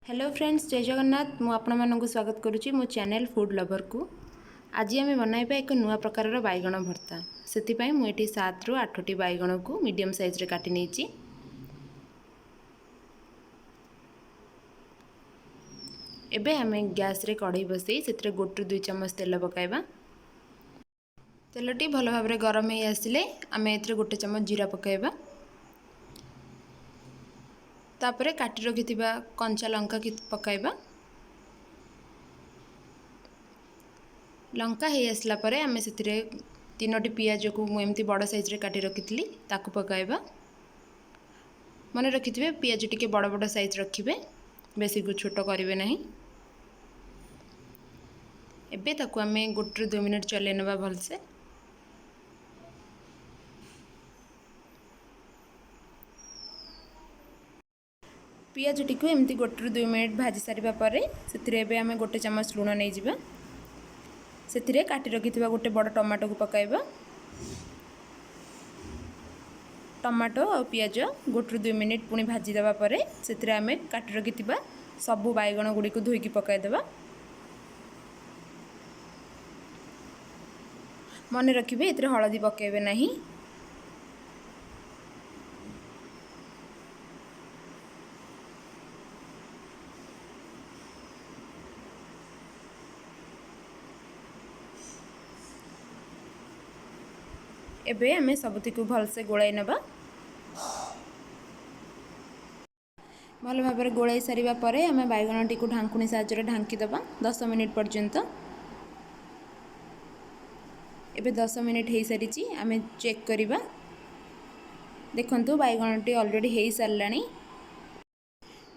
Hello friends, ଜୟ ଜଗନ୍ନାଥ। ମୁଁ ଆପଣମାନଙ୍କୁ ସ୍ୱାଗତ କରୁଛି ମୋ ଚ୍ୟାନେଲ୍ ଫୁଡ଼୍ ଲଭର୍କୁ। ଆଜି ଆମେ ବନାଇବା ଏକ ନୂଆ ପ୍ରକାରର ବାଇଗଣ ଭର୍ତ୍ତା। ସେଥିପାଇଁ ମୁଁ ଏଠି 7ରୁ 8ଟି ବାଇଗଣକୁ ମିଡ଼ିୟମ୍ ସାଇଜ୍ରେ କାଟି ନେଇଛି। ଏବେ ଆମେ ଗ୍ୟାସ୍ରେ କଢ଼େଇ ବସାଇ ସେଥିରେ 1ରୁ 2 ଚାମଚ ତେଲ ପକାଇବା। ତେଲଟି ଭଲ ଭାବରେ ଗରମ ହେଇ ଆସିଲେ ଆମେ ଏଥିରେ 1 ଚାମଚ ଜିରା ପକାଇବା। ତାପରେ କାଟି ରଖିଥିବା କଞ୍ଚା ଲଙ୍କା ପକାଇବା। ଲଙ୍କା ହେଇ ଆସିଲା ପରେ ଆମେ ସେଥିରେ ତିନୋଟି ପିଆଜକୁ ମୁଁ ଏମିତି ବଡ଼ ସାଇଜ୍ରେ କାଟି ରଖିଥିଲି, ତାକୁ ପକାଇବା। ମନେ ରଖିଥିବେ, ପିଆଜ ଟିକେ ବଡ଼ ବଡ଼ ସାଇଜ୍ ରଖିବେ, ବେଶୀ ଛୋଟ କରିବେ ନାହିଁ। ଏବେ ତାକୁ ଆମେ 1ରୁ 2 ମିନିଟ୍ ଚଲେଇ ନେବା ଭଲସେ। ପିଆଜଟିକୁ ଏମିତି 1ରୁ 2 ମିନିଟ୍ ଭାଜି ସାରିବା ପରେ ସେଥିରେ ଏବେ ଆମେ 1 ଚାମଚ ଲୁଣ ନେଇଯିବା। ସେଥିରେ କାଟି ରଖିଥିବା ଗୋଟେ ବଡ଼ ଟମାଟୋକୁ ପକାଇବା। ଟମାଟୋ ଆଉ ପିଆଜ 1ରୁ 2 ମିନିଟ୍ ପୁଣି ଭାଜିଦେବା ପରେ ସେଥିରେ ଆମେ କାଟି ରଖିଥିବା ସବୁ ବାଇଗଣ ଗୁଡ଼ିକୁ ଧୋଇକି ପକାଇଦେବା। ମନେ ରଖିବେ, ଏଥିରେ ହଳଦୀ ପକାଇବେ ନାହିଁ। ଏବେ ଆମେ ସବୁଥିକୁ ଭଲସେ ଗୋଳାଇ ନେବା। ଭଲ ଭାବରେ ଗୋଳାଇ ସାରିବା ପରେ ଆମେ ବାଇଗଣଟିକୁ ଢାଙ୍କୁଣୀ ସାହାଯ୍ୟରେ ଢାଙ୍କି ଦେବା 10 ମିନିଟ୍ ପର୍ଯ୍ୟନ୍ତ। ଏବେ 10 ମିନିଟ୍ ହେଇସାରିଛି, ଆମେ ଚେକ୍ କରିବା। ଦେଖନ୍ତୁ, ବାଇଗଣଟି ଅଲରେଡ଼ି ହେଇସାରିଲାଣି।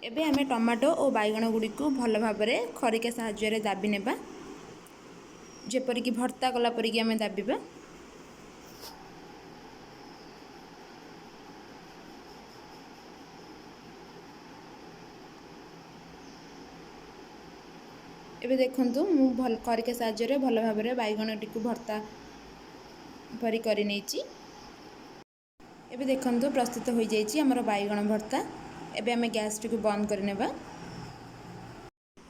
ଏବେ ଆମେ ଟମାଟୋ ଓ ବାଇଗଣ ଗୁଡ଼ିକୁ ଭଲ ଭାବରେ ଖରିକା ସାହାଯ୍ୟରେ ଦାବି ନେବା, ଯେପରିକି ଭର୍ତ୍ତା କଲା ପରିକି ଆମେ ଦାବିବା। ଏବେ ଦେଖନ୍ତୁ, ମୁଁ ଭଲ ଖରିକା ସାହାଯ୍ୟରେ ଭଲ ଭାବରେ ବାଇଗଣଟିକୁ ଭର୍ତ୍ତା ପରି କରିନେଇଛି। ଏବେ ଦେଖନ୍ତୁ, ପ୍ରସ୍ତୁତ ହୋଇଯାଇଛି ଆମର ବାଇଗଣ ଭର୍ତ୍ତା। ଏବେ ଆମେ ଗ୍ୟାସ୍ଟିକୁ ବନ୍ଦ କରିନେବା।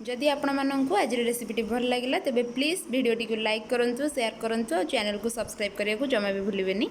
ଯଦି ଆପଣମାନଙ୍କୁ ଆଜିର ରେସିପିଟି ଭଲ ଲାଗିଲା, ତେବେ ପ୍ଲିଜ୍ ଭିଡ଼ିଓଟିକୁ ଲାଇକ୍ କରନ୍ତୁ, ସେୟାର କରନ୍ତୁ ଆଉ ଚ୍ୟାନେଲକୁ ସବସ୍କ୍ରାଇବ୍ କରିବାକୁ ଜମା ବି ଭୁଲିବେନି।